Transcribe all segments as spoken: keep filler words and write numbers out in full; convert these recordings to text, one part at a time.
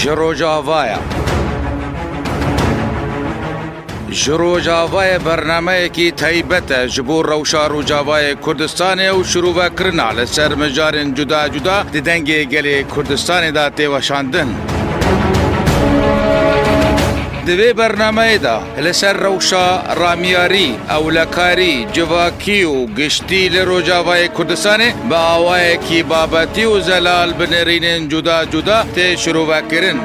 Ji Rojavayê. Ji Rojavayê bernameyekî taybet e ji bo rewşa Rojavayê Kurdistanê û şirûvekirina li ser mijarên cuda cuda di Dengê Gelê Kurdistanê de tê weşandin. Di vê bernameyê de li ser rewşa ramiyarî, ewlekarî, civakî û giştî li Rojavayê Kurdistanê bi awayekî babetî û zelal bi nerînên cuda cuda tê şirovekirin.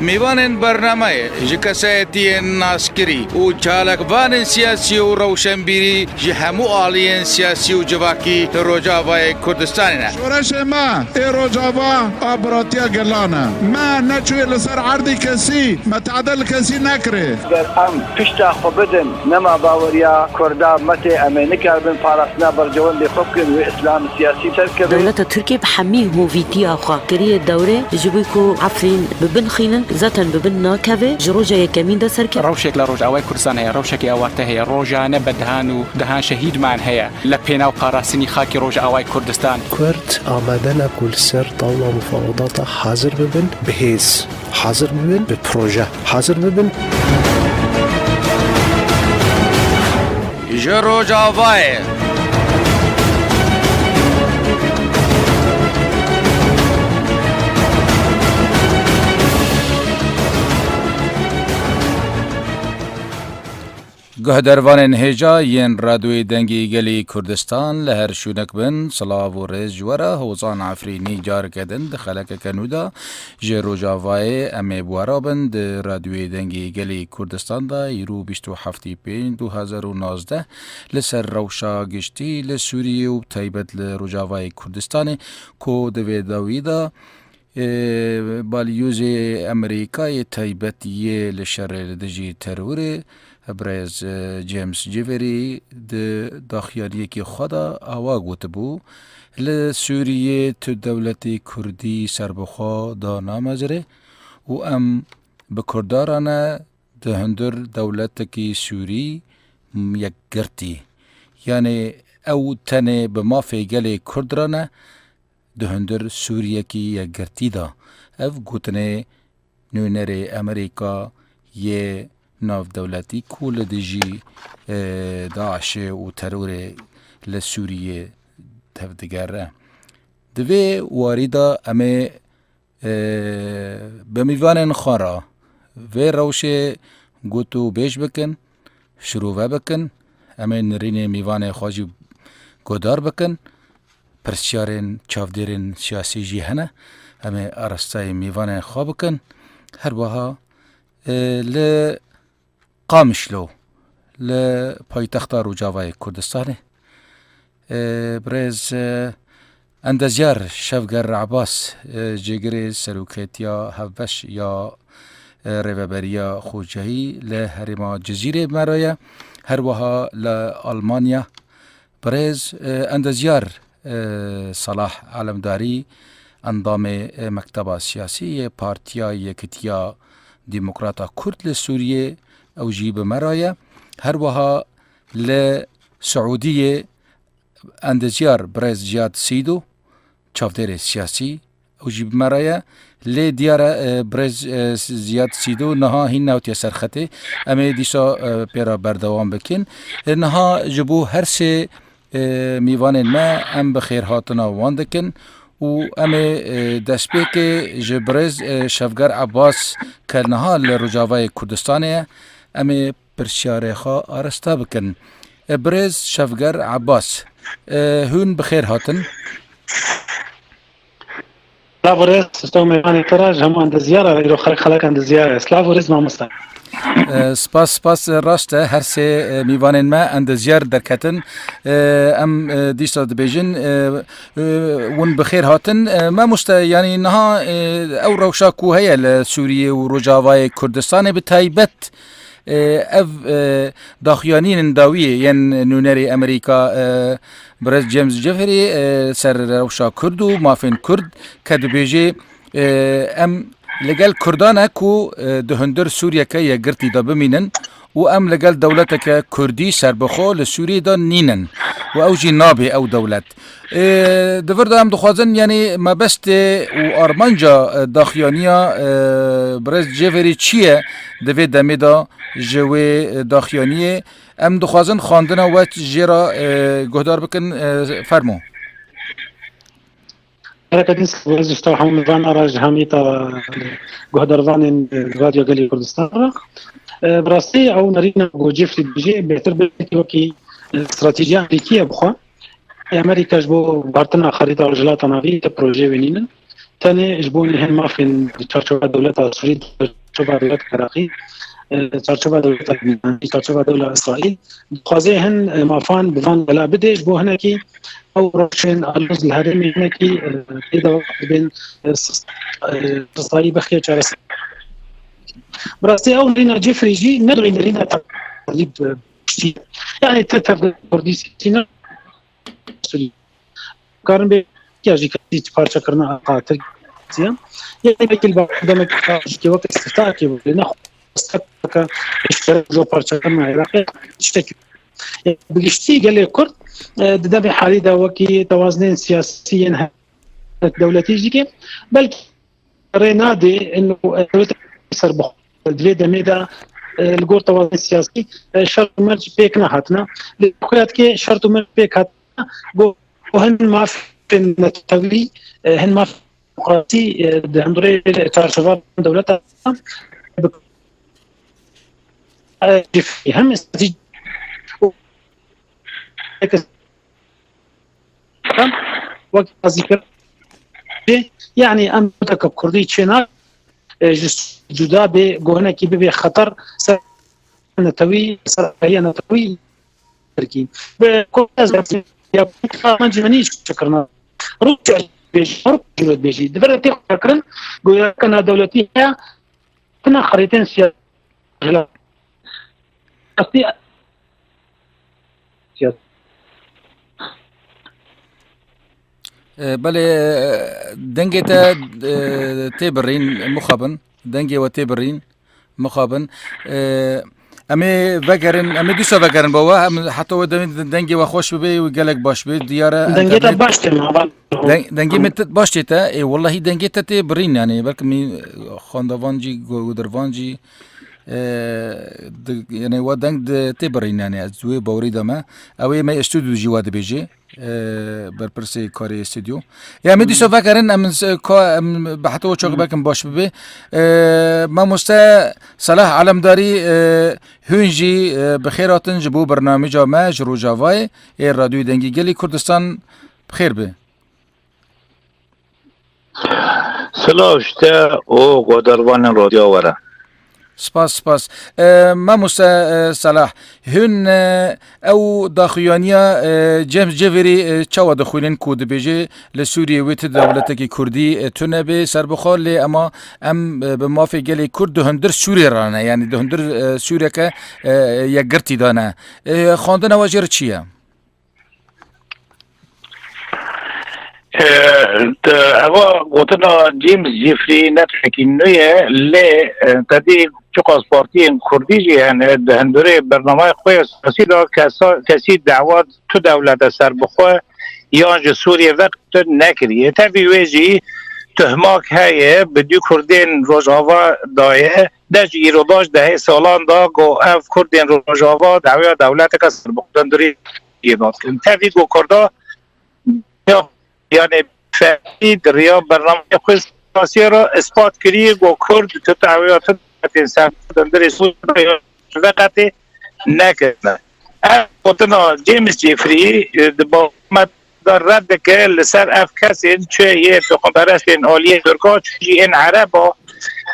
Mêvanên bernameyê ji kesayetiyên naskirî û çalakvanên siyasî û rewşenbîrî ji hemû aliyên siyasî û civakî li Rojavayê Kurdistanê ne. Şoreşê me ê Rojava a biratiya gelan e. Me neçûye li ser erdê kesî, me tehdê li kesî nekirê. Ger em pişta xwe bidin, nema baweriya Kurda me tê, em ê nikaribin parastina berjewendê xwe bikin, wê îslam siyasî derkeve. Dewleta Tirkiyê bi hemî hovîtiya xwe kiriye dewrê, ji bo ku Efrîn bi bin xînin, zaten bi bin nakeve, ji roja yekemîn de serkeve. Rewşek li Rojavayê Kurdistan heye, rewşekî awarte heye, rojane bi dehan û dehan şehîdman heye li pênav parastinî xakê Rojavayê Kurdistan. Kurd amade ne ku li ser tawla mufawedata hazir bibin, bi hêz hazir bibin, bi proje hazir bibin. Ji Rojavayê. Guhdarvanên hêja yên Radyoyê Dengê Gelê Kurdistan li her şûnek bin, silav û rêz ji we re. Hozan Efrînî careke din di xelekeke nû de ji Rojavayê em ê bi we re bin di Radyoyê Dengê Gelê Kurdistan de. Îro bîst û heftê pênc du hezar û nozdeh li ser rewşa giştî li Sûriyê û bi taybet li Rojavayê Kurdistanê ku di vê dawî de Ê, balyozê Amerîkayê taybet yê li şerê li dijî terorê, birêz, e, James Jeffrey di daxuyaniyekî xwe de awa gotibû, li Sûriyê tu dewletê Kurdî serbixwe da namezire û em bi Kurda re ne, di hundir dewletekî Sûrî yekgirtî. Yanê ew tenê bi mafê gelê Kurd re ne, di hundir Sûriyekî yekgirtî de. Ev gotinê nûnerê Amerîka yê navdewletî ku li dijî, e, DAIŞê û terorê li Sûriyê tevdigere. Di vê warî de em ê, e, bi mîvanên xwe re vê rewşê got û bêj bikin, şirove bikin. Em ê nirînê mîvanê xwe jî guhdar bikin. Pirsyarên çavdêrên siyasî jî hene. Em ê arasteyê mîvanên xwe bikin. Her wiha, e, li Qamişlo, li paytexta Rojavayê Kurdistanê, e, birêz, e, endezyar Şevger Ebas, e, cêgirê seroketiya hevbeş ya, e, Rêveberiya Xoceyî li herêma Cizîrê me re ye. Her wiha li Almanya, birêz, e, endezyar, e, Salah Alemdarî, endamê, e, Mekteba Siyasî yê Partiya Yekitiya Demokrata Kurd li Sûriyê, ew jî bi me re ye. Her wiha li Siûdiyê endezyar birêz Ziyad Sîdo, çavdêrê siyasî, ew jî bi me re ye. Lê diyar e, e, birêz, e, Ziyad Sîdo niha hîn newtiye ser xetê. Em ê dîsa, e, pê re berdewam bikin. E, niha ji bo her sê, e, mîvanên me em bi xêrhatina wan dikin û em ê, e, destpêkê ji birêz, e, Şevger Ebas ke niha li Rojavayê Kurdistanê ye, em ê pirsyarê xwe arasta bikin. E, birêz Şevger Ebas, e, hûn bi xêr hatin. Silav û rêz, silav mêvanê te re, ji hemû endezyara re, îro xelek xelek endezyar e. Silav û rêz mamoste. E, spas, spas, e, rast e, her sê, e, mîvanên me endezyar derketin. E, em, e, dîsa dibêjin, e, e, hûn bi xêr hatin. E, mamoste, yanî niha, e, ew rewşa ku heye li Sûriyê û Rojavayê Kurdistanê bi taybet, e, ev, e, daxuyanînên dawiyê yên nûnerê Amerîka, e, birêz James Jeffrey, e, ser rewşa Kurd û mafên Kurd ke dibêje, e, em li gel Kurdan e ku, e, di hundir Sûriyeke yekgirtî de bimînin û em li gel dewleteke kurdî serbixwe li Sûriyê de nînin û ew jî nabe ew dewlet. Ê, di vir de em dixwazin, yanî mebestê û armanca, e, daxuyaniya, e, birêz Cêverî çi ye di vê demê de ji wê, e, daxuyaniyê? Em dixwazin xwendina we jê re, e, guhdar bikin, e, fermo. Gerek din spas ji te hemû mêvana re, ji hemî te guhdarvanên Radyo Gelê Kurdistan re. E, bi rastî ew nerîna ku Jeffrey dibêje bêhtir bêhtir wekî, e, stratejiya Amerîkî ye bixwe. Amerîka ji bo guhertina xerîta Rojhilata Navî te projeyê wê nînin. Tenê ji bo hin mafên di çarçoveya dewleta Sûrî, di çarçoveya dewleta Iraqî, e, çarçoveya dewleta Lubnanî, çarçoveya dewleta Îsraîl, dixwaze hin, e, mafan bi van gela bide ji bo hinekî ew rewşên aloz li herêmê hinekî, e, pêda dibên, e, sis-, e, sisayî bixê çareser. Bi rastî ew nirîna Cifrî jî ne nirîna talîb, e, piştî. Yani te tev Kurdî sî ne Sûrî. Karin bê ya jî kesî parçekirina Iraqê Tirkiye. Yani belkî li demek ji ke wek îstîftakê bû, lê ne xwestek ji parçekirina Iraqê tiştekî. Bi giştî gelê Kurd, e, di demê halî de wekî tewazinên siyasî yên dewletî jî ke belkî rê nade ino dewleta serbixwe di vê demê de, e, li gor tewazinên siyasî, e, şert û merc pêk nehatine. Lê xuya dike şert û merc pêk hatine, go, go hin mafên netewî, e, hin mafên demokrasî, e, di hundirê çarçova dewleta, e, hem stratejî wek azîkir. Yani em dewleteke kurdî çêna, e, ji cuda bê, go hinekî bibê xeter ser netewî, ser ahiya netewî Tirkî. Bi ku ez ya ya min cî min îş kirina. Rûsya bêjî, Ewropa jî bêjî. Di vir tê xwekirin, goya ke navdewletî heye, tina xerîtên siyasî. Rastî, siyasî. E, belê, e, dengê te, e, tê birîn, mixabin. Dengê we tê birîn, mixabin. E, em ê vegerin, em ê dîsa vegerin bo we, em heta we demê dengê we xweş bibe û gelek baş be. Diyar e, dengê te baş tê, ma. Deng-, dengê min te baş tê te. Ê, wellahî dengê te tê birîn, yani belkî min xwendevan jî, gu-, gudervan jî, e, di, yani we deng di tê birîn, yani ez wê bawerî de me. Ew ê me estûdyo jî we dibêje, e, berpirsê karê estûdyo. Ya em ê dîsa vegerin, em s-, ka, em bi heta we çaxî belkî baş bibe. E, mamoste Selah Alemdarî, e, hûn jî, e, bi xêr hatin ji bo bernamêja me ji Rojavayê ê Radyoyê Dengê Gelê Kurdistan. Bi xêr be. Silav ji te û guhdarvanên radyoya we re. Spas, spas. E, mamoste, e, Selah, hûn, e, ew daxuyaniya, e, James Cevherî, e, çawa dixwînin ku dibêje li Sûriyê wê ti dewletekî kurdî, e, tune bê, serbixwe, lê ema em, e, bi mafê gelê kurd di hundir Sûriyê re ne, yani di hundir, e, Sûriyeke, e, yekgirtî de ne. E, xwendina we jê re çi ye? E, te, eva gotina James Jeffrey ne tiştekî nû ye, lê, e, te dî çiqas partiyên kurdî jî hene di hundirê bernameyê xwe ya siyasî de kesa-, kesî dawa tu dewlete serbixwe yan ji Sûriyê veqetin nekiriye. Tevî wê jî tuhmak heye bi dû kurdên Rojava daye, de ji îro da ji dehê salan da ku ev kurdên Rojava dawiya dewleteke serbixwe di hundirê yê de dikin. Tevî ku kurda ya, yani ferdî di riya bernameyê xwe siyasî re ispat kiriye ku kurd tu dawiya tu dewletên serbixwe di hundirê Sûriyê de ya veqetê nekirine. Ev gotina James Jeffrey, e, di bamet de red dike li ser ev kesên çi yê tuxumperestên aliyê Tirka, çi jî ên Ereba,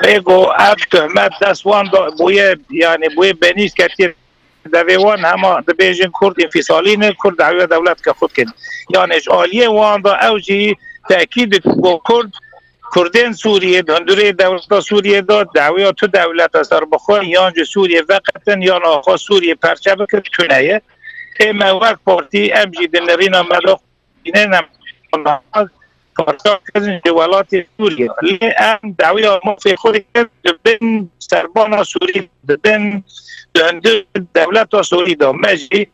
rê ku ev tuhmet dest wan de bûye, yani bûye benîz ketiye devê wan, hema dibêjin Kurd înfîsalî ne, Kurd dawiya dewleteke xwe dikin. Yani ji aliyê wan de ew jî tekîd dikin ku Kurd Kurdên Sûriyê di hundirê dewleta Sûriyê de dawiya tu dewlete serbixwe yan ji Sûriyê veqetin yan axwe Sûriyê perçe bikin tune ye. Ê me wek partî em jî di nirîna me de xwînên em parçe kirin ji welatê Sûriyê. Lê em dawiya mafê xwe dikin, dibin serbana Sûrî, dibin di hundir dewleta Sûrî de. Me jî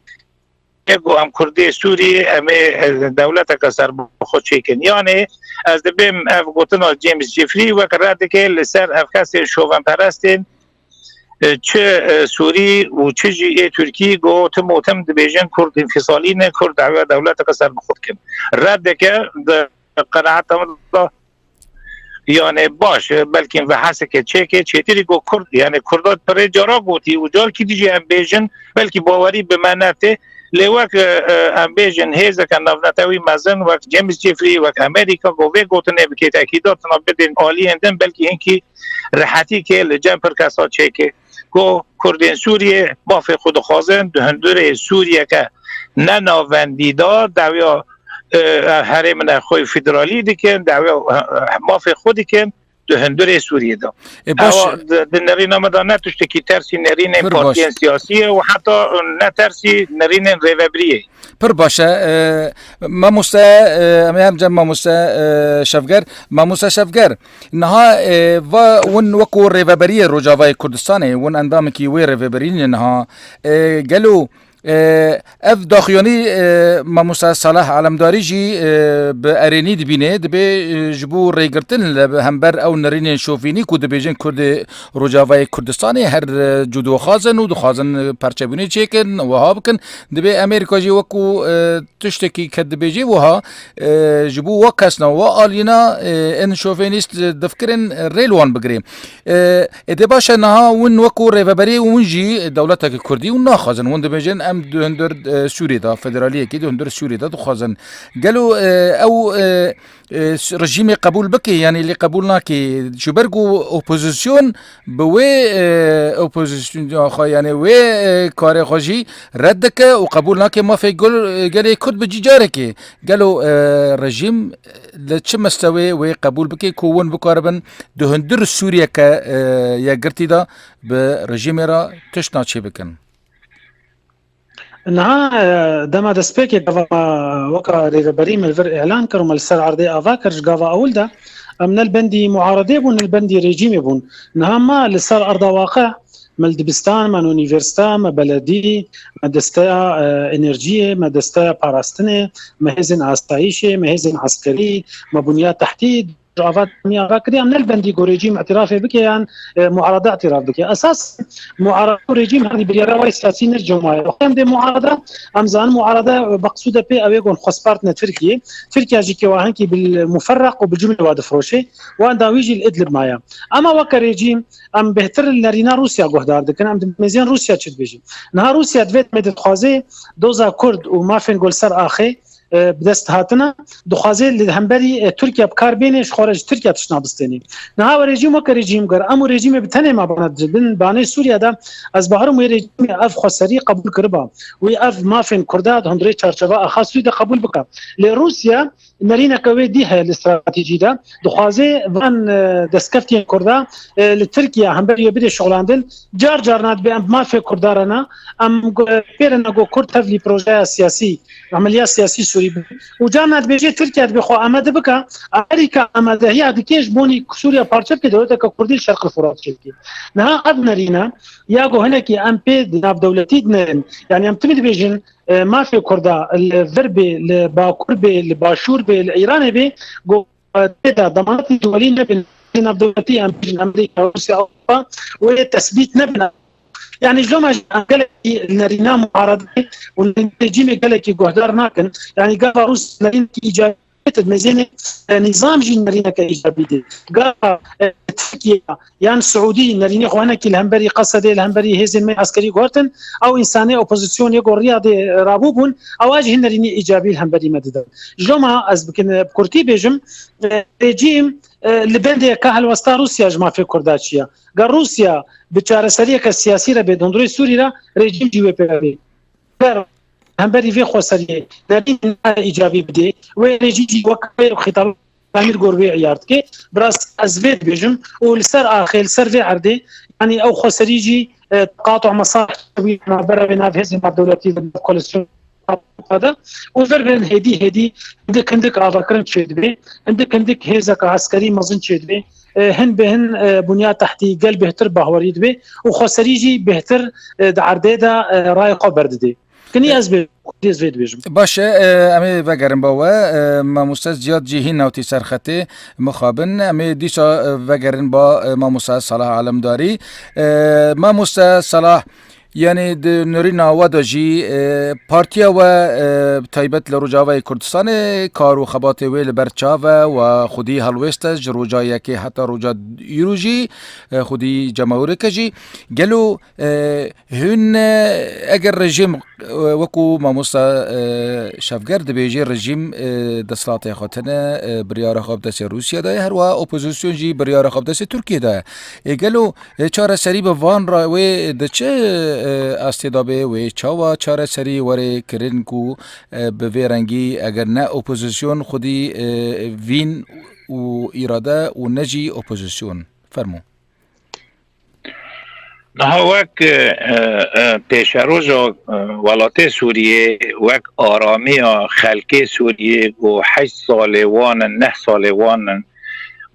yê ku em Kurdê Sûrî, em ê, e, dewleteke serbixwe çêkin. Yanê ez dibêm ev gotina James Jeffrey wek red dike li ser ev kesên şovenperestên, e, çi, e, Sûrî û çi jî ê Tirkî ku tim û tim dibêjin Kurd înfîsalî ne, Kurd dawiya dewleteke serbixwe dikin. Red dike di qenaeta min de, yanê baş, e, belkî ve heseke çêke çêtirî ku Kurd, yanê Kurda pirê cara gotî û carkî dijî em bêjin, belkî bawerî bi me netê, lê wek, e, e, em bêjin hêzeke navnetewî mezin wek James Jeffrey, wek Amerîka ku vê gotinê bike, tekîdatina bidin aliyên din, belkî hinkî rehetîkê li cem pir kesa çêke ku Kurdên Sûriyê mafê xwe dixwazin, di hundirê Sûriyeke ne navendî de dawiya, e, herêmine xwe federalî dikin, dawiya, e, mafê xwe dikin di hundirê Sûriyê de. E, baş. Ewa di, di nerîna me de ne tiştekî tersî nerînên Pir baş. partiyên siyasî ye û heta ne tersî nerînên rêvebiriyê. Pir baş e. E, mamoste, e, em ê hem cem mamoste, e, Şevger. Mamoste Şevger, niha, e, va hûn wekû rêveberiyê Rojavayê Kurdistanê, hûn endamekî wê rêveberî ne niha. E, gelo, e, ev daxuyanî, e, mamoste Salah Alemdarî jî, e, bi erênî dibîne, dibê, e, ji bo rêgirtin li hember ew nerînên şovînî ku dibêjin Kurdê Rojavayê Kurdistanê her, e, cudoxwaz in û dixwazin, e, perçebûnê çêkin, wiha bikin. Dibê Amerîka jî wekû, e, tiştekî ke dibêjê wiha, e, ji bo wa kesna, wa alîna, e, in şovênîst, e, difkirin, e, rê li wan bigirê. E, êdî baş e, niha hûn wekû rêveberê hûn jî dewleteke Kurdî hûn naxwazin. Hûn dibêjin em di hundir, e, Sûriyê de, federaliyekî di hundir Sûriyê de dixwazin. Gelo, e, ew, e, e, s-, rejîmê qebûl bike, yanî lê qebûl nake. Ji ber ku opozîsyon bi wê, e, opozîsyona xwe, yanî wê, e, karê xwe jî red dike û qebûl nake mafê gul-, gelê Kurd bi cî carekê. Gelo, e, rejîm li çi mistewê wê qebûl bike ku hûn bikaribin di hundir Sûriyeke, e, yekgirtî de bi rejîmê re tiştna çê bikin? Niha, e, dema destpêkê gava me weka rêveberî me li vir îlan kir û me li ser erdê ava kir, ji gava ewil de em ne li bendî muaredê bûn, ne li bendî rejîmê bûn. Niha me li ser erda waqe, me li dibistan, me li unîversîte, me beledî, me desteya, e, enerjiyê, me desteya parastinê, me hêzên asayîşê, me hêzên eskerî, me bunya tehtî, ava, me ava kiriye, em ne li bendî ku rejîm îtirafê bike yan, e, muarada îtiraf bike. Esas muarada û rejîm herî biryara wê siyasî ne cemaye. Wextê em dê muarada, em zanin muarada, e, beqsûde pê ew ê ku xwespart ne Tirkiye. Tirkiye jî ke wa hinkî bil muferreq û bil cumle wa difiroşê. Wan da wî jî li Idlib maye. Ama weke rejîm, em bêhtir li nerîna Rûsya guhdar dikin. Em dimêzên Rûsya çi dibêjin. Niha Rûsya divê demê dixwaze doza Kurd û mafên ku li ser axê, e, bi dest hatine, dixwaze li hemberî, e, Tirkiye bi kar bêne, ji xwe re ji Tirkiye tiştna bistêne. Niha we rejîm weke rejîm ger, em û rejîmê bi tenê mabana di bin banê Sûriye de, ez bawerim wê rejîmê ev xweserî qebûl kiriba. Wê ev mafên Kurda di hundirê çarçeva axa Sûrî de qebûl bike. Lê Rûsya nerîneke wê dî heye li stratejî de. Dixwaze van, e, destkeftiyên Kurda, e, li Tirkiye hemberî wê bidê şixulandin. Car carna dibê em bi mafê Kurda re ne, em gu-, pê re ne ku Kurd tevlî projeya siyasî, emeliya siyasî Sûrî bibe. Û carna dibêje Tirkiye dibê xwe amade bike, Amerîka amadehiya dike ji bonî Sûriye parçe bike, dewleteke Kurdî li Şerqil Furat çêbike. Niha ev nerîne, ya ku hinekî em pê di navdewletî dinêrin, yanî em timî dibêjin, e, mafê Kurda li vir bê, li Bakur bê, li Başûr bê, li Îranê bê, ku, e, tê de demanatê duwelî nebin, navdewletî em bêjin Amerîka, Rûsya, Ewropa, wê tesbît nebin. Yanî ji doma jî em gelekî li nerîna muaredê û nerîna rejîmê gelekî guhdar nakin. Yanî gava Rûsya nerînekî îcabî tê, mêzênê, e, nîzam jî nerîneke îcabî dê. Gava, e, Tirkiye yan Siûdî nerînê xwe hinekî li hemberî Qesedê, li hemberî hêzên me eskerî guhertin, ew însanê opozîsyonê ku Riyadê rabûbûn, ewa jî hin nerînî îcabî li hemberî me didin. Ji doma ez bikin, bi kurtî bêjim, e, rejîm, e, li bendê ka helwesta Rûsya ji mafê Kurda çi ye. Ger Rûsya bi çareseriyeke siyasî re bê di hundirê Sûrî re, rejîm jî wê pê re bê. Ger hemberî vê xweseriyê nerînên îcabî bidê, wê rejîm jî wek wê xîtabê Amîr Gor vê îyar dike. Bi rastî ez vê dibêjim û li ser axê, li ser vê erdê, yanî ew xweserî jî, e, teqatu mesalih wî navbera wê nav hêzên navdewletî de, nav koalîsyon Ewropa de. Û vir bên hêdî hêdî hindik hindik avakirin çêdibe, hindik hindik hêzeka eskerî mezin çêdibe, e, hin bi hin, e, bunya tehtî gel bêhtir bahwerî dibe û xweserî jî bêhtir, e, di erdê de, e, rayê xwe berdide. Kinî ez bê, ez vê dibêjim. Baş e, e, em ê vegerin ba we. E, mamoste Ziyad jî hîn newtî ser xetê mixabin. Em ê dîsa, e, vegerin ba, e, mamoste Salah Alemdarî. E, mamoste Salah, yanî di nirîna we de jî, e, partiya we, e, bi taybet li Rojavayê Kurdistanê kar û xebatê wê li ber çav e, we xwedî helwêst e ji roja yekê heta roja îro jî, e, xwedî cemawerek e jî. Gelo, e, hûn, e, eger rejîm, e, wekû mamosta, e, Şevger dibêjê, rejîm, e, desthilatê xwe tine, e, biryara xwe bi destê Rûsya de ye, her wiha opozîsyon jî biryara xwe bi destê Tirkiyê de ye. Ê gelo, ê çareserî bi van re wê di çi, e, astê de bê, wê çawa çareserî were kirin ku, e, bi vê rengî eger ne opozîsyon xwedî, e, vîn û îrade û ne jî opozîsyon? Fermo. Niha wek, e, e, pêşeroja, e, welatê Sûriyê, wek aramiya xelkê Sûriyê ku heşt salê wan in, neh salê wan in,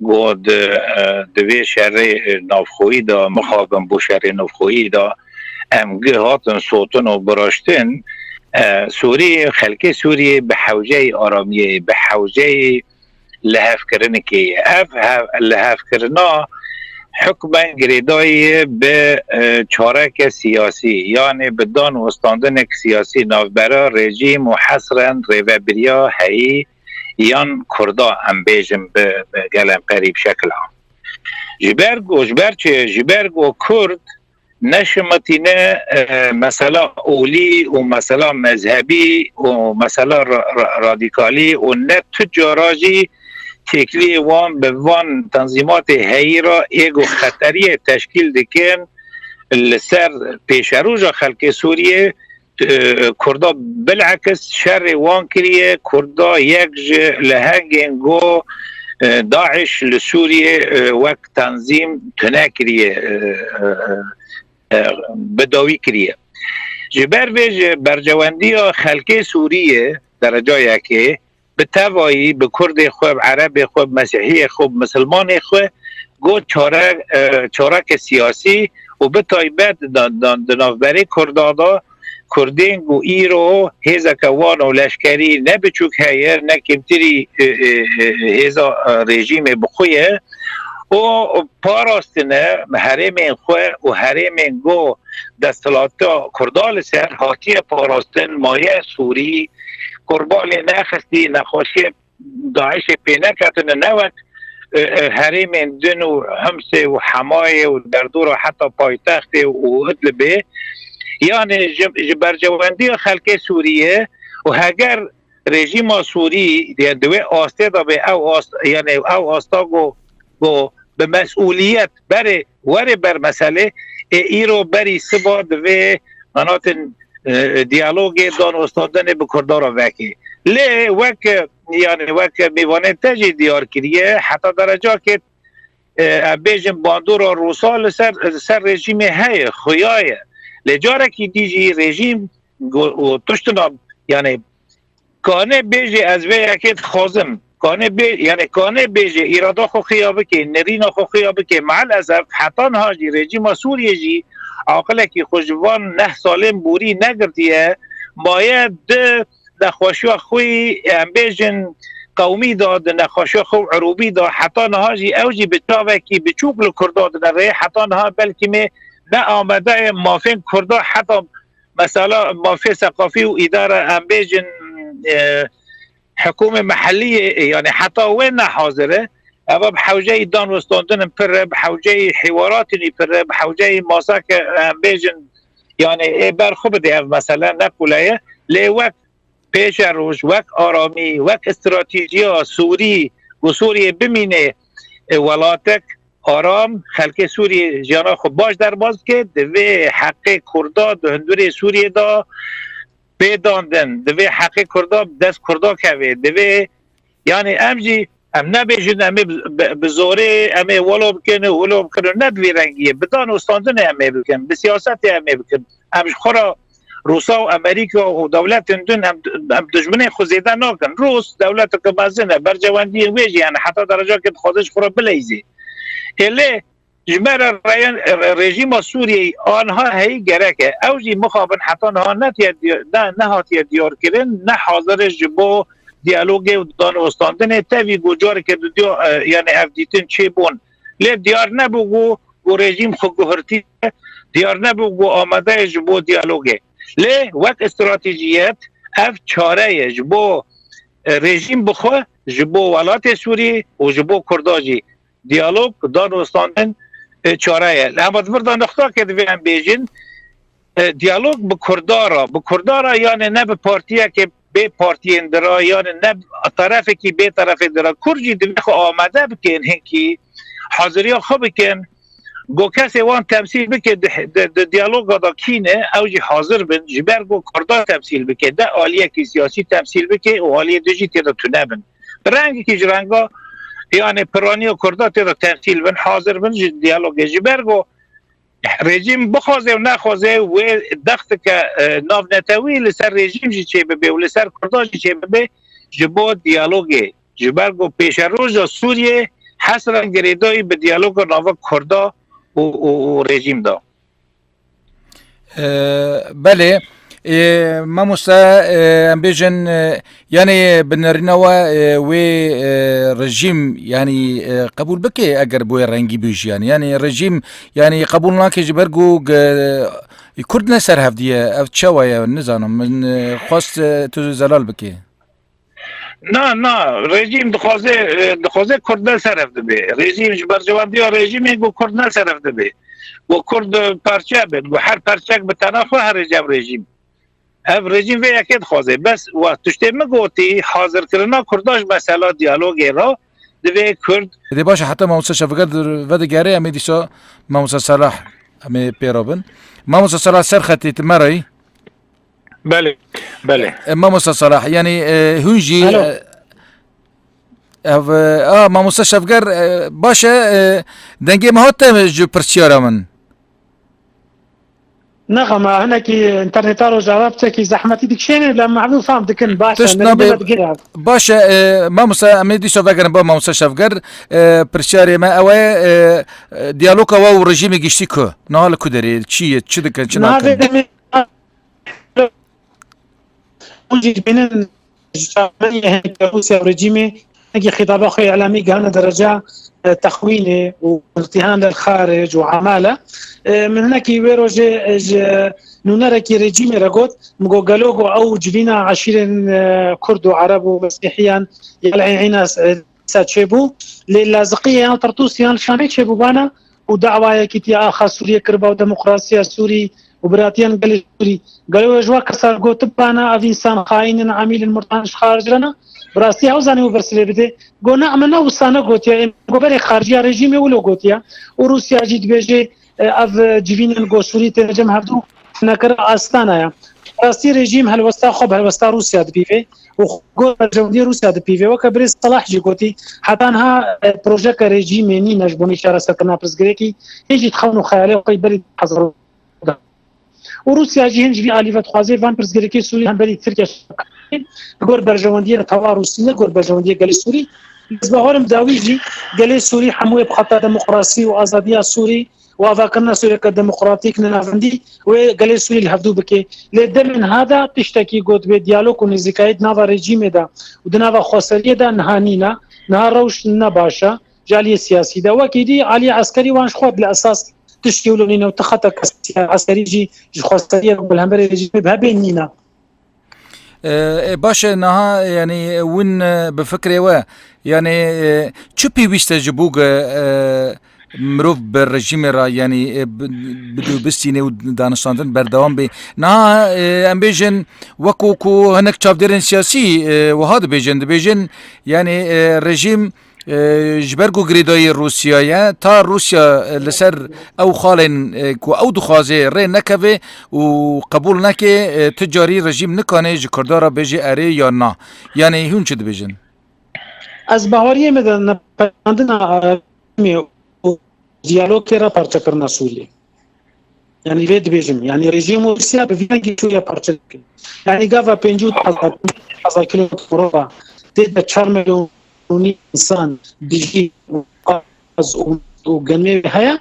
ku di, e, di vê şerê navxweyî de, mixabin bo şerê navxweyî de, em gi hatin sotin û biraştin, e, Sûrî, xelkê Sûriyê bi hewceyî aramiyê, bi hewceyî lihevkirinikê ye. Ev hev-, lihevkirina hukmen girêdayî bi, e, çareke siyasî, yanî bi dan û standinek siyasî navbera rejîm û hesren rêvebiriya heyî yan Kurda, em bêjin bi, bi gelên qerîb şekil am. Ji ber ku, ji ber çi? Ji ber ku Kurd neşimitîne, e, mesela olî û mesela mezhebî û mesela ra-, ra-, radîkalî û ne tu cara jî têkiliyê wan bi van tenzîmatê heyî re ê ku xeteriyê teşkîl dikin li ser pêşeroja xelkê Sûriyê, e, Kurda bilekis şerê wan kiriye, Kurda yek ji lehengên ku, e, DAIŞ li Sûriyê, e, wek tenzîm tune kiriye, e, e, e, bi dawî kiriye. Ji ber vê ji berjewendiya xelkê Sûriyê dereca yekê, bi tevayî bi Kurdê xwe, bi Erebê xwe, bi Mesîhiyê xwe, bi Misilmanê xwe, got çare, e, çareke siyasî û bi taybet da, da, di navberê Kurda de Kurdên ku îro hêzeke wan û leşkerî ne biçûk heye, ne kêmtirî, e, e, e, hêza, e, rejîmê bi xwe ye û parastine herêmên xwe û herêmên ku desthilata Kurda li ser hatiye parastin, maye Sûrî, kurbanê nexistî, nexweşiyê DAIŞê pê neketine, ne wek, e, e, herêmên din û Himsê û Hemayê û derdora heta paytextê û Idlibê. Yanî ji, ji berjewendiya xelkê Sûriyê û heger rejîma Sûrî, yani di wê astê de be, ew ast, yani ew asta ku, ku bi mesûliyet berê, were ber meselê, ê îro berî siba divê manatin, e, diyalogê, danûstandinê bi Kurdan re vekê. Lê wek, yani wek mêvanê te jî diyar kiriye, heta derecakê, e, em bêjin bandora Rûsa li ser, li ser rejîmê heye, xuya ye. Lê carekî dî jî rejîm go-, û tiştina, yani, kane bêjê ez vê yekê dixwazim. Kane bê-, yani kane bêjê îrada xwe xiya bike, nerîna xwe xiya bike. Meelesef heta niha jî rejîma Sûriyê jî aqilekî xwe ji van neh salên borî negirtiye. Maye di nexweşiya xwe, em bêjin, qewmî de, di nexweşiya xwe û erûbî de, heta niha jî ew jî bi çavekî biçûk li Kurda dinere. Heta niha belkî me ne amade ye mafên Kurda, heta mesela mafê seqafî û îdare, em bêjin, e, hikûmê mehellî, e, yani heta wê ne hazir e. Eva bi hewceyî danwestandin pir e, bi hewceyî hêwaratînî pir e, bi hewceyî masake, em bêjin, yani ê ber xwe bide ev mesele ne qule ye. Lê wek pêşeroj, wek aramî, wek stratejiya Sûrî û Sûriyê bimîne, e, welatek aram, xelkê Sûriyê jiyana xwe baş derbas bike, divê heqê Kurda di hundirê Sûriyê de pê dandin, divê heqê Kurda bi dest Kurda keve, divê, yani em jî, em nebêjin em ê bi, bi, bi zorê em ê welo bikin û wilo bikin û ne bi vî rengiyê, bi danûstandinê em ê bikin, bi siyasetê em ê bikin. Em ji xwe re Rûsa û Amerîka û dewletên din em, em dijminên xwe zêde nakin. Rûs dewleteke mezin e, berjewendiyên wê jî, yani heta derecakê dixwaze ji xwe re bileyzê. Ê lê ji me re reyen-, re-, rejîma Sûriyeyê aniha heyî gerek e. Ew jî mixabin heta niha netiye di-, ne, nehatiye diyarkirin, ne hazir e ji bo diyalogê û danûstandinê. Tevî ku careke didiya, e, yani ev dîtin çêbûn. Lê diyar nebû ku, ku rejîm xwe guhirtiye, diyar nebû ku amade ye ji bo diyalogê. Lê wek stratejiyet ev çare ye ji bo, e, rejîm bixwe, ji bo welatê Sûrî û ji bo Kurda jî. Diyalog, danûstandin, e, çare ye. Hema di vir de nixtakê divê em bêjin, e, diyalog bi Kurda re, bi Kurda re, yani ne bi partiyekê bê partiyên di re, yani ne terefekî bê terefê di re. Kurd jî divê xwe amade bikin, hinkî haziriya xwe bikin. Go kesê wan temsîl bike di, di, di diyaloga de kî ne, ew jî hazir bin, ji ber ku Kurda temsîl bike, de aliyekî siyasî temsîl bike û aliyê din jî tê de tune bin. Bi rengekî ji renga, yani piraniya Kurda tê de temsîl bin, hazir bin ji diyalogê. Ji ber ku rejîm bixwaze û nexwaze wê dexteke, e, navnetewî li ser rejîm jî çêbibe û li ser Kurdan jî çêbibe ji bo diyalogê. Ji ber ku pêşeroja Sûriyê hesren girêdayî bi diyaloga nava Kurda û, û, û rejîm de. E, belê. E, mamoste, e, em bêjin, e, yani bi nerîna we, e, wê, e, rejîm, yani, e, qebûl bike eger bi wê rengî bû jî, yani. Yani rejîm, yani qebûl nake ji ber ku ge-, Kurd ne ser hevdî ye. Ev çawa ye? Nizanim. Min, e, xwest, e, tu zelal bike. Na, na, rejîm dixwaze, e, dixwaze Kurd ne ser hev dibe. Rejîm ji berjewendiya rejîmê ku Kurd ne ser hev dibe. Ku Kurd, e, perçe bin, ku her perçek bi tena xwe herêje ev rejîm. Ev rejîm vê yekê dixwaze. Bes we tiştê min gotî, hazirkirina Kurda ji mesela diyalogê re divê Kurd. Dê baş e, heta mamoste Şevger vedigere, em ê dîsa mamoste Salah em ê pê re bin. Mamoste Salah ser xetê tu me re yî? Belê, belê. E, mamosta Salah, yani, e, hûn jî, Alo. e, ev, e, a, mamosta Şevger, e, baş e, e, dengê me hate ji pirsiyara min. Nexema, hinekî interneta Rojava piçekî zehmetî dikişêne, lê me hevdû fam dikin, baş e, Tişt me nabe, dengê me digire. Baş e, e, mamosta, em ê dîsa vegerin ba mamosta Şevger, e, pirsiyarê me ew e, e, e, diyaloga we û rejîmê giştî ku? Niha li ku derê, çi ye, çi dikin, çi Niha nakin? vê demê Hûn jî dibînin ji çaxaniyê hêneke Rûsya û rejîmê hinekî xîtaba xwe îlamî gihane dereca, e, texwînê û îmtîhan lil xaric û emale. E, min hinekî wê rojê, e, ji nûnerekî rejîmê re got, min got, gelo ku ew civîna eşîrên, e, Kurd û Ereb û Mesîhiyan ya li Eyn Îna, e, Dîsa çêbû, lê Laziqiyê yan Tirtûsê yan li Şamê çêbûbana û dawayekî tiya axa Sûriyê kiriba û demokrasiya Sûrî û biratiyan gelê Sûrî. Gelo wê ji wa kesa gotibana, ev însan xayîn in, emîl in, murtan ji xaric re ne? Bi rastî ew zanî û bersivê bide. Go ne, min ne wisa negotiye, ê min go berê xarijiya rejîmê wilo gotiye. Û Rûsya jî dibêje, e, ev, e, civînên go Sûrî têne cem hevdû hinekira Astana ye. Rastî rejîm helwesta xwe bi helwesta Rûsya dipîve û xwe gor berjewendiyê Rûsya dipîve. Weke birêz Salah jî gotî, heta niha, e, projeke rejîmê nîne ji bo çareserkirina pirsgirêkî, hê jî di xewn û xeyalê xwe berî hezar û da. Û Rûsya jî hin ji vî alî ve dixwaze van pirsgirêkê Sûrî hemberî Tirkiye li gor berjewendiyê tewa Rûsî ne gor berjewendiyê gelê Sûrî. Ez bawerim dawî jî gelê Sûrî hemû yê bi xeta demokrasî û azadiya Sûrî û avakirina Sûriyeke demokratîk li navendî wê gelê Sûrî li hevdû bike. Lê demên niha de tiştekî got bê diyalog û nêzîkayî di nava rejîmê de û di nava xweseriyê de niha nîne. Niha rewş ne baş e ji aliyê siyasî de. Wekî dî aliyê eskerî wan ji xwe bi esas tiştê wilo nîne û ti xeteke siya-, eskerî jî ji xweseriyê ku li hemberî rejîmê bi hebê nîne. E, e, baş e, niha, yani, win, e, bi fikrê we, yani, e, çi pêwîst e ji bo ku, e, mirov bi rejîmê re, yani, e, bi, bidû bistîne û danişandin berdewam bê? Niha, e, em bêjin, wekû ku hinek çavdêrên siyasî, e, wiha dibêjin, dibêjin, yani, e, rejîm, e, ji ber ku girêdayî Rûsya ye, ta Rûsya, e, li ser ew xalên, e, ku ew dixwaze rê nekeve û qebûl neke, e, ti carî rejîm nikane ji Kurda re bêje erê ya na. Yani hûn çi dibêjin? Ez baweriyê me de nepeyandina, e, û diyalogê re parçekirina Sûriyê. Yanî vê dibêjim, yanî rejîm û Rûsya bi vî rengî Sûriye parçe dikin. Yanî gava pêncî û du hezar, hezar kilometre mirova tê de çar milyon û nîv însan dijî û gaz û, û genmê wê heye,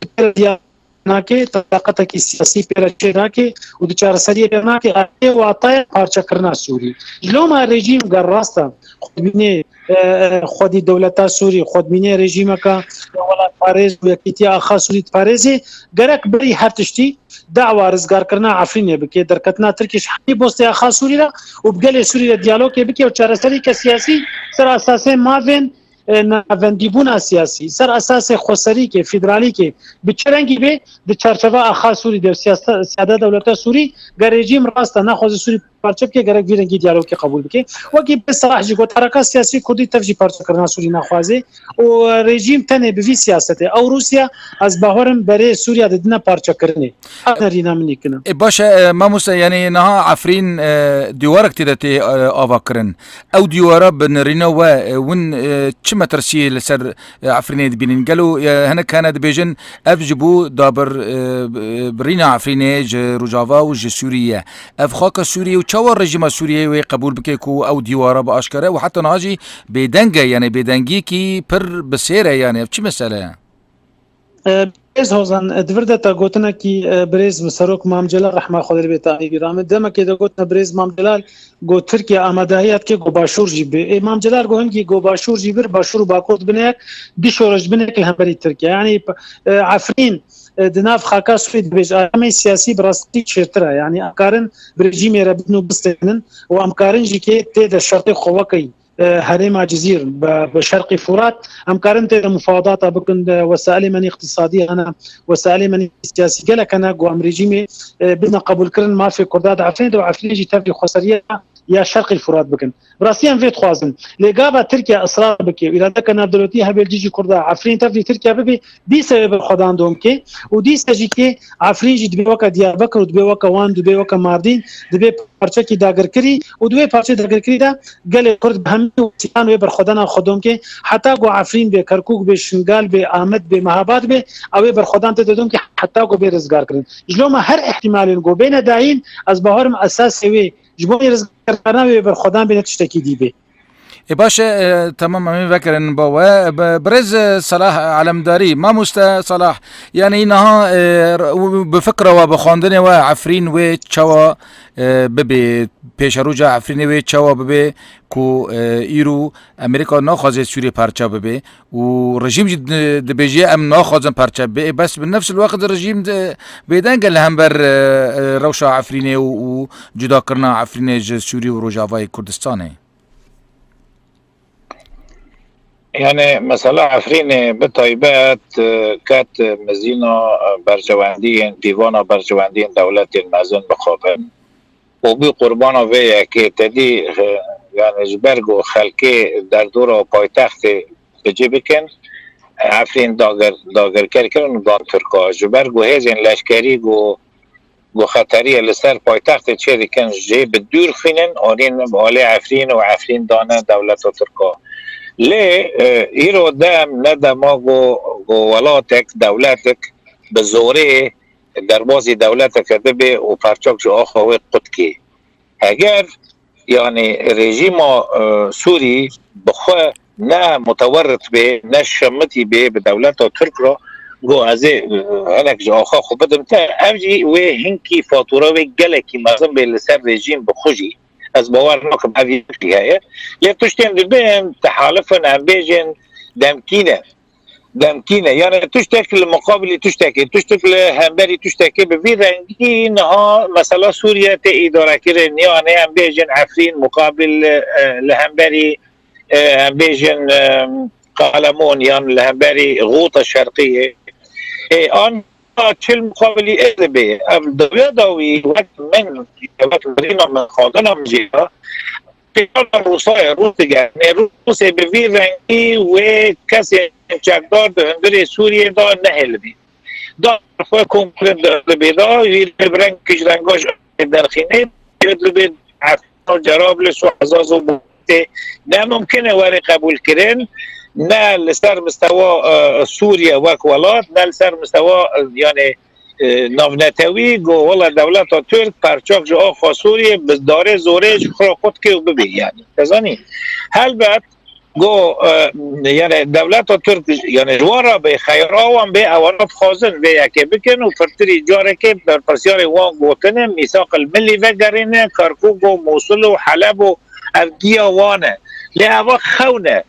pê re diyar nake, taqetekî siyasî pê re çê nake û di çareseriyê pê nake, ê wataya parçekirina Sûrî. Ji loma rejîm ger rast e, xwedbînê, e, e, xwedî dewleta Sûrî, xwedbînê rejîmeke welatparêz û yekîtiya axa Sûrî diparêzê, gerek berî her tiştî dawa rizgarkirina Efrînê bike, derketina Tirkiyê ji hemî postê axa Sûrî re û bi gelê Sûrî re diyalogê bike û çareserîke siyasî ser esasê mafên, e, navendîbûna siyasî, ser esasê xweserîkê, federalîkê, bi çi rengî bê, di çarçeva axa Sûrî de, siyasa-, siyada dewleta Sûrî, ger rejîm rast e, naxwaze Sûrî parçe bike, gerek vî rengî diyalogê qebûl bike. Wekî bê Salah jî got, hereka siyasî Kurdî tev jî parçekirina Sûrî naxwaze û rejîm tenê bi vî siyasetê. Ew Rûsya, ez bawerim berê Sûriya didine parçekirinê. Ev nerîna min î kine. E, baş e, e, mamoste, yanî niha Efrîn, e, dîwarek tê de tê, e, ava kirin. Ew dîwara bi nerîna we, e, win, e, çi metirsiyê li ser, e, Efrînê dibînin? Gelo, e, hinek hene dibêjin, ev ji bo dabir, e, b-, birîna Efrînê ji Rojava û ji Sûriyê ye. Ev xaka Sûriyê û çawa rejîma Sûriyê wê qebûl bike ku ew dîwara bi aşkere û heta niha jî bêdeng e, yanî bêdengiyekî pir bi sêr e, yanî ev çi mesele ye? E, Birêz Hozan, e, di vir de te gotinekî, e, birêz min serok Mam Celal rehma Xwedê li bê tanî bîra min. Demekê de gotine birêz Mam Celal, got Tirkiye amadahiyat ke got Başûr jî bi. Ê Mam Celal got hingî got Başûr jî bir, Başûr û Bakur dibine yek, du şoreş dibine yek li hemberî Tirkiye. Yanî, e, Efrîn, e, di nav xaka Sûrî dibêje, eremê siyasî bi rastî çêtir e. Yanî em karin bi rejîmê re bidin û bistênin û em karin jî kê tê de şertê xwe wekî, e, herêma Cizîr, bi, bi şerqî Furat, em karin tê de mufadata bikin, de wesailê menî îqtisadî hene, wesailê menî siyasî gelek hene, ku em rejîmê, e, bidine qebûlkirin mafê Kurda di Efrînê de û Efrînê jî tevlî xweseriya ya şerqî Furat bikin. Bi rastî em vê dixwazin. Lê gava Tirkiye israr bike û îradeke navdewletî hebe li dijî Kurda, Efrîn tevlî Tirkiye bibe, dîse wê berxwedan domkê û dîse jî kê Efrîn jî dibê weke Diyarbekir û dibê weke Wan, dibê weke Mardîn, dibê parçekî dagirkirî û di wê parçeyê dagirkirî de gelê Kurd bi hemî wesîlan wê berxwedana xwe domkê, heta ku Efrîn bê, Kerkûk bê, Şingal bê, Amed bê, Mehabad bê, ew ê berxwedan tê de domkê heta ku bê rizgarkirin. Ji loma her îhtîmalên ku bêne dayîn, ez bawerim esasê wê ji bo rizgarkirina wê berxwedan bêne tiştekî dî bê. Ê baş e, e, temam, em ê vekirin ba we. Bi-, birêz, e, Salah Alemdarî, mamoste Salah, yanî niha, e, r-, û bi fikra we, bi xwendinê we, Efrîn wê çawa, e, bibê, pêşeroja Efrînê wê çawa bibê ku, e, îro Amerîka naxwaze Sûriyê parça bibe û rejîm jî di-, dibêje em naxwazin parça bibe. Ê bes bi nefs el weqt rejîm di-, bêdeng e li hember, e, e, rewşa Efrînê û, û cudakirina Efrînê ji Sûrî û Rojavayê Kurdistanê. Yani mesela Efrînê bi taybet, e, ket mizîna, e, berjewendiyên, dîvana berjewendiyên dewletên mezin bixwebin û bû qurbana vê yekê. Te dî, e, yani ji ber ku xelkê derdora paytextê bi cî bikin, Efrîn dagir-, dagirker kirin û dan Tirka. Ji ber ku hêzên leşkerî ku ku xeteriyê li ser paytextê çê dikin, jê bi dûr xwînin, anîn bi alê Efrîn û Efrîn dane dewleta Tirka. Lê, e, îro dem ne dema ku, ku welatek, dewletek bi zorê derbazî dewleteke bibe û perçak ji axa wê qut kê. Heger yani rejîma, e, Sûrî bi xwe ne mutewerrit bê, ne şemitî bê bi dewleta Tirk re, got ez ê, e, hinek ji axa xwe bidim te, ev jî wê hinkî fatura wê gelekî mezin bê li ser rejîm bi xwe jî. Ez bawer nakim ev yekî heye. Lê tiştên dibin, tehalifin, em bêjin, demkî ne. Demkî ne. Yani tiştek li muqabilî tiştekê, tiştek li hemberî tiştekê bi vî rengî niha mesela Sûriye tê îdarekirin. Yani em bêjin Efrîn muqabil, e, li hemberî, e, em bêjin, e, Qalemon yan li hemberî Ghûta Şerqiyê. E, an çil muqabilî ez dibê. Ev dawiya dawî wek min, wek birîna min, xwendina min jê ya. Pêşana Rûsayê, Rûs digerîne. Rûsê bi vî rengî wê kesên çekdar di hundirê Sûriyê de nehêlibî. Da xwe komplin di hundirê da, wî bi reng kij renga ji derxînê, li bê Efrîn, Cerablus û Ezaz û Bûtê ne mumkin e were qebûlkirin, ne li ser mistewa, e, Sûriye wek welat, ne li ser mistewa, e, yani, e, navnetewî, got, wela dewleta Tirk perçak ji axa Sûriyê bi darê zorê ji xwe re qut ke û bibê, yanî. Te zanî? Helbet, got, e, yanî dewleta Tirk, yanî ji wan re bê, xeyra wan bê, ewana dixwazin vê yekê bikin û firtirî carekê berpirsiyarê wan gotine, mîsaq el milî vegerîne, Kerkûk û Mûsil û Heleb û ev giya wan e. Lê eva xewn e.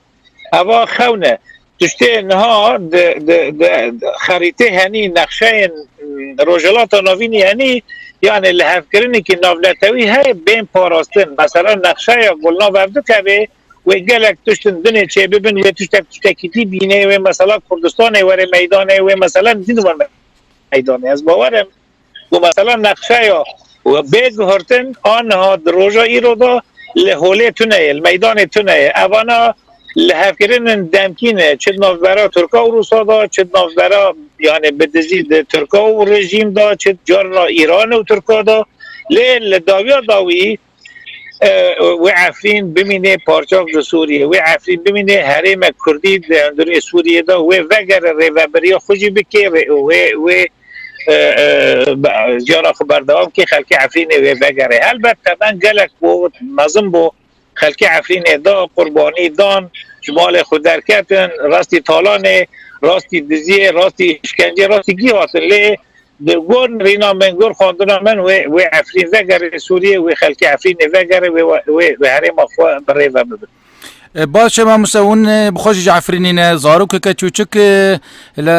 Eva xewn e. Tiştê niha di, di, di xerîtê henî nexşeyên, mm, Rojhilata Navînî henî, yanî lihevkirinekî navnetewî heye bên parastin. Mesela nexşeya ku li nav ev dikeve, wê gelek tiştin dinê çêbibin, wê tiştek tiştekî dî bîne, wê mesela Kurdistanê were meydanê, wê mesela din were meydanê. Ez bawer im ku mesela nexşeya bê guhertin a niha di roja îro de li holê tune ye, li meydanê tune ye. Evana lihevkirinin demkî ne, çi di navbera Tirka û Rûsa de, çi di navbera, yanî bi dizî di Tirka û rejîm de, çi carna Îran û Tirka de. Lê li dawiya dawî, e, wê Efrîn bimînê parçak ji Sûriyê, wê Efrîn bimînê herême Kurdî di hundirê Sûriyê de, wê vegere rêveberiya xwe jî bike, wê, wê, wê, e, e, be-, ciyana xwe berdewam ke, xelkê Efrînê wê vegere. Helbet temen gelek bû, mezin bû, xelkê Efrînê da, qurbanî dan, ji malê xwe derketin, rastî talanê, rastî diziyê, rastî îşkencê, rastî gî hatin. Lê di gor nirîna min, gor xwendina min, wê, wê Efrîn vegere Sûriyê, wê xelkê Efrînê vegere, wê, wê, wê herêma xwe bi rê ve bibin. E, baş e, mamoste, hûn, e, bi xwe jî ji Efrînê ne, zarokeke çûçik, e, li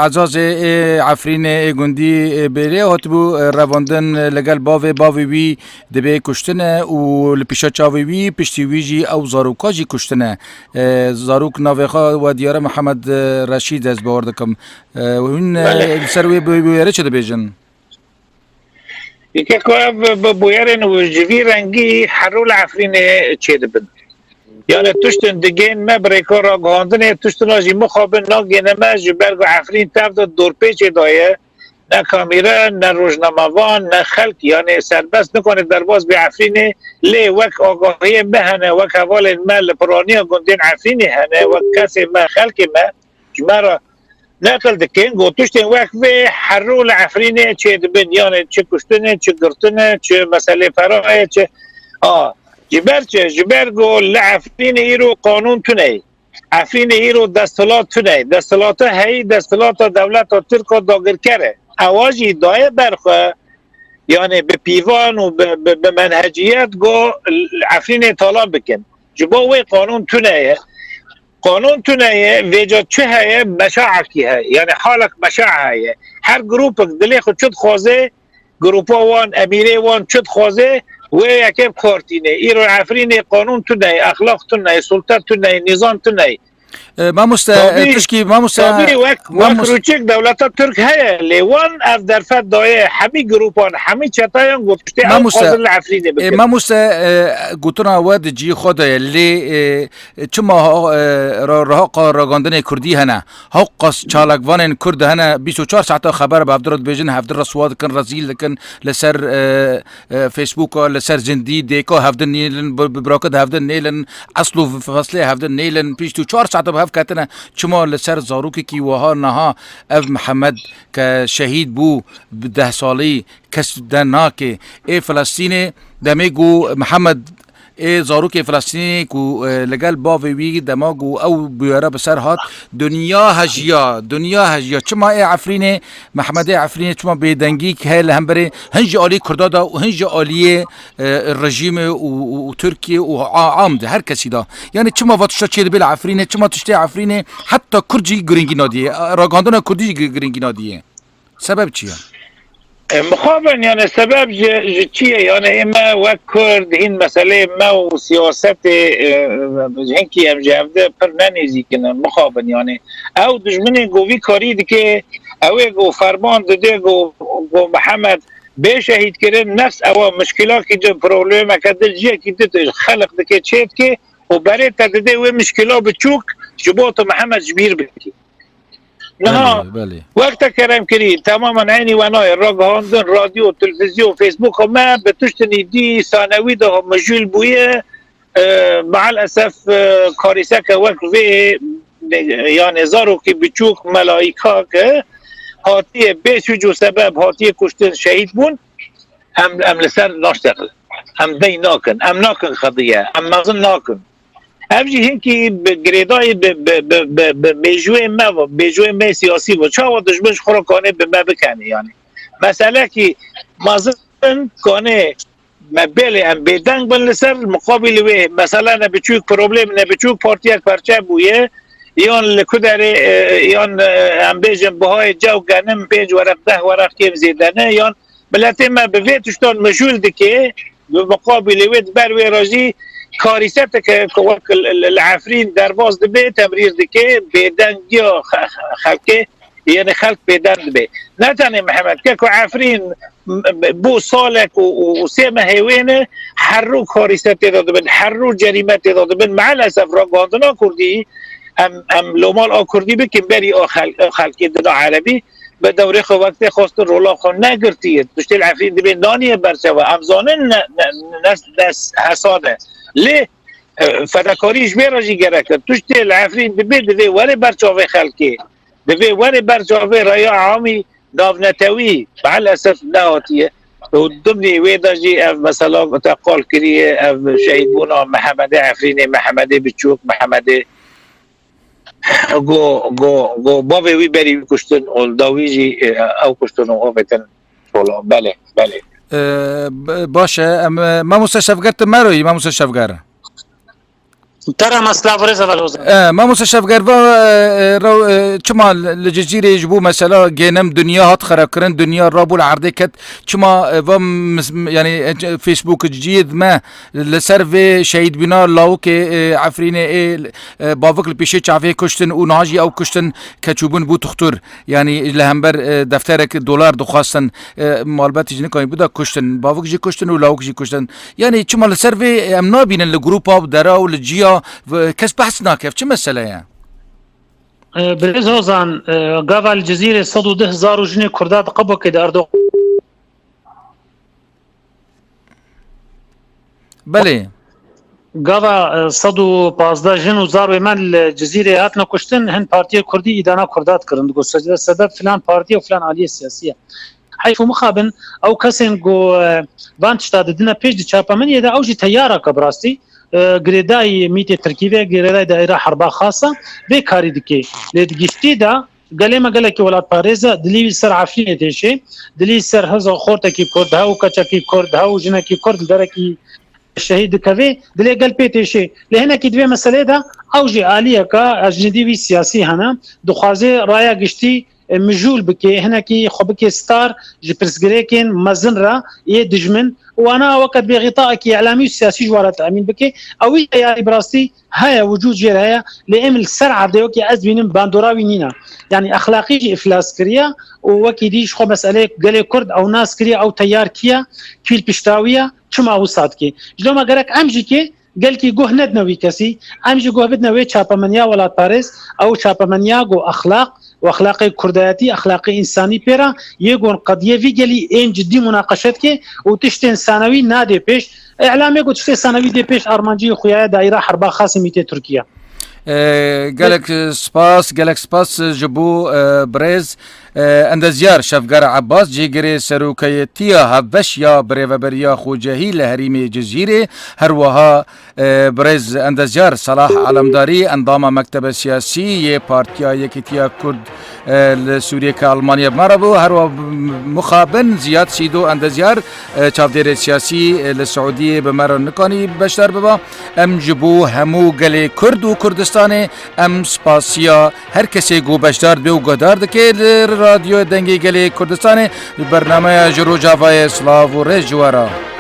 Ezazê, e, Efrînê, e, gundî, e, Bêrê hatibû, e, revandin, e, li gel bavê, bavê wî dibê kuştine û li pişa çavê wî, piştî wî jî ew zaroka jî kuştine. E, zarok navê xwe we diyar e, Mihemed, e, Reşîd, ez bawer dikim. E, hûn, e, Belê. Li ser wê bi-, bûyerê çi dibêjin? Yeke ku ev bi bûyerên û ji vî rengî her rû li Efrînê çêdibin. Yani tiştin digên me bi rêka ragihandinê, tiştina jî mixabin nagêne me, ji ber ku Efrîn tev de dorpêçê daye, ne kamîre, ne rojnamevan, ne xelk, yani serbest nikane derbas bê Efrînê, lê wek agahiyên me hene, wek hevalên me li piraniya gundên Efrînê hene, wek kesê me, xelkê me, ji me re neqil dikin, got tiştên wek vê her rû li Efrînê çêdibin, yani çi kuştine, çi girtine, çi meselê ferayê, çi, a, ji ber çi? Ji ber ku li Efrînê îro qanûn tune ye. Efrînê îro desthilat tune ye. Desthilata heyî, desthilata dewleta Tirk a dagirker e. Ewa jî daye ber xwe, yani bi pîvan û bi, bi, bi menheciyet ku Efrînê talan bikin. Ji bo wê qanûn tune ye. Qanûn tune ye, vêca çi heye, meşaekî heye. Yani halek meşa heye. Her grûpek dilê xwe çi dixwaze, grûpa wan, emîrê wan çi dixwaze, wê yekê bi kar tîne. Îro Efrînê qanûn tune ye, exlaq tune ye, sulte tune ye, nîzam tune ye. E, mamoste, e, Tabî, tişkî, mamoste, tabî wek, wek mamos- rûçik dewleta Tirk heye, lê wan ev derfet daye hemî grûpan, hemî çetayan got tiştê ew Mamoste, dixwazin li Efrînê e, bikin. Mamoste, e, gotina we di cihê xwe de ye, lê, e, çima ha-, e, ra-, rahaqa ragandinê Kurdî hene? Hewqas çalakvanên Kurd hene, bîst û çar saeta xeber bi hevdira dibêjin, hevdira risuwa dikin, rezîl dikin, li ser, e, e, Facebooka, li ser zindî, dêka hevdin nêlin, bi, bi biraka de hevdin nêlin, esl û feslê hevdin nêlin, bîst û çar saeta bi hev ketine. Çima li ser zarokekî wiha niha ev Mihemed ke şehîd bû, bi deh salî kes de nake. Ê Filistînê demê ku Mihemed, ê zarokê Filistînê ku, e, li gel bavê wî dema ku ew bûyere bi ser hat, dinya hejiya, dinya hejiya. Çima ê Efrînê, Mehmedê Efrînê çima bêdengî heye li hemberê hin ji alî Kurda de û hin ji aliyê, e, rejîmê û, û, û Tirkiye û a-, am de her kesî de? Yani çima va tişta çê dibe li Efrînê, çima tiştê Efrînê heta Kurd jî girîngî nadiye, ragihandina Kurdî jî gi-, girîngî nadiye? Sebeb çi ye? E, mixabin, yani sebeb ji, ji çi ye? Yani ê me wek Kurd hîn meseleyê me û siyasetê, e, hinkî em ji hev de pir ne nêzîk in, mixabin yani. Ew dijminê ku vî karî dike, ew ê ku ferman dide ku, ku Mihemed bê şehîd kirin, nefs ewa mişkilakî din, problemeke din, ciyekî din xelq dike, çê dike û berê te dide wê mişkila biçûk ji bo tu Mihemed ji bîr bikî. Niha Belê, belê. Wek te kerem kirî, temamen eynî we nayê. Ragihandin, radyo, televîzyon, Facebook me bi tiştinî dî, sanewî de mijûl bûye. E, maalesef, e, karîseke wek vê, e, yani zarokî biçûk, melayîka ke hatiye bê sûc û sebeb hatiye kuştin, şehîd bûn, em, em li ser naşteqin. Em dey nakin, em nakin xediye, em mezin nakin. Ev jî hinkî bi girêdayî bi, bi, bi, bi, bi mêjûyê me ve, mêjûyê me siyasî ve. Çawa dijmin ji xwe re kanê bi me bikenê yanî. Meselekî mezin kanê me belê em bêdeng bin li ser, muqabilî wê mesele ne biçûk, problem ne biçûk, partiyek perçe bûye, yan li ku derê, e, yan, e, em bêjin bihayê cew genim pênc wereq, deh wereq kêm zêde ne, yan miletê me bi vê tiştan mijûl dike, bi muqabilê wê di ber wê re jî karîseteke ku wek li, li, li Efrîn derbas dibe, temrîr dike, bêdengiya xe-, xe-, xelkê, yanî xelk bêdeng dibe. Ne tenê Mihemed, ke ku Efrîn m-, m-, bû salek û, û, û sê mehê wê ne, her rû karîse tê de dibin, her rû cerîme tê de dibin. Meelesef ragandina Kurdî, em, em lomal a Kurdî bikin berî a xel-, a xelkê dina Erebî, bi dewrê xwe wextê xwestin rola xwe negirtiye. Tiştê li Efrîn dibê naniye berçava. Em zanin ne, ne, ne, ne hesab e. Lê, e, fedakarî ji vê re jî gerek e. Tiştê li Efrîn dibê, divê were ber çavê xelkê. Divê were ber çavê raya amî navnetewî. Meelesef nehatiye. Û dimnî wê de jî ev mesela te qal kiriye, ev şehîdbûna Mehemedê Efrînê, Mehemedê Biçûk, Mehemedê Go, go, go, bavê wî berî wî kuştin û dawî jî, e, ew kuştin û avêtin sola. Belê, belê. E, b-, baş e. Em, e, Mamoste Şevger, tu meroyî, Mamoste Şevger? Te re me silav û rêz heval Ozan. E, Mamoste Şevger, va, e, e, ra-, e, çima li Cizîrê ji bo mesela gênim dinya hat xerabkirin, dinya rabû li erdê ket, çima, e, va mis-, yani, e, Facebook ciyê me li ser vê şehîdbûna lawikê, e, Efrînê, ê, e, bavik li pêşê çavê kuştin û niha jî ew kuştin keçûbûn bû tuxtur. Yanî li hember, e, defterek dolar dixwastin, e, malbetî jî nikanî bû da kuştin. Bavik jî kuştin û lawik jî kuştin. Yanî çima li ser vê em nabînin li grûpa û dera û li ciya v-, kes behs nake? Çi mesele ye? E, Birêz Hozan, e, gava li Cizîrê sed û deh zarok û jinê Kurda di qebokê de Erdogan Belê. Gava, e, sed û pazdeh jin û zarwê me li Cizîrê hatine kuştin, hin partiyê Kurdî îdana Kurda dikirin. Digot, "Secde sebeb filan partiye û filan aliyê siyasî ye." Heyf û mixabin, ew kesên ku, e, van tişta didine pêş di çapemeniyê de, ew jî teyareke bi rastî, e, girêdayî mîtê Tirkî ve, girêdayî daîra herba xasa vê karî dike. Lê di giştî de, Gelê me gelekî welatparêz e, dilî wî ser Efrînê têşê, dilî ser heza xortekî Kurd, hew keçekî Kurd, hew jinekî Kurd li derekî şehîd dikevê, dilê gel pê têşê. Lê hinekî di vê meselê de ew jî aliyeke ecnidî wî siyasî hene, dixwaze raya giştî, e, mijûl bike, hinekî xwe bike star ji pirsgirêkên mezin re yê dijmin û wana weke bêxîtaekî îlamî û siyasî ji wan re temîn bike. Ew wî teyarî bi rastî heye, wicûd jê re heye, lê em li ser erdê wekî ez dibînim bandora wî nîne. Yanî exlaqî jî îflas kiriye û wekî dî ji xwe meseleyê gelê Kurd ew nas kiriye, ew teyar kî ye, kî li pişta wî ye, çima wisa dike. Ji dema gerek em jî kê gelkî guh nedine wî kesî, em jî guh bidine wê çapemeniya welatparêz, ew çapemeniya ku exlaq û exlaqê kurdayetî, exlaqê însanî pê re yê ku qediyê vî gelî ên cidî munaqeşe dike û tiştên sanewî nadê pêş. Îlamê ku tiştê sanewî dê pêş armancî xuyaye daîra herba xasê mîtê Tirkiye. E, gelek spas, gelek spas ji bo, e, birêz, e, endezyar Şevger Ebbas, cîgirê serokeyetiya hevbeş ya Birêveberiya Xwecehî li herêmê Cizîrê, her wiha, e, birêz endezyar Salah Alemdarî, endama Mektebe Siyasî yê Partiya Yekîtiya Kurd, e, li Sûriyê ke Almanya bi me re bû, her wiha mixabin Ziyad Sîdo endezyar, e, çavdêrê siyasî, e, li Siûdiyê bi me re nikanî beşdar biba. Em ji bo hemû gelê Kurd û Kurdistanê em spasiya her kesê ku beşdar dibe û guhdar dike li Radyo Dengê Gelê Kurdistanê. Bernameya ji Rojavayê silav û rêz ji we re.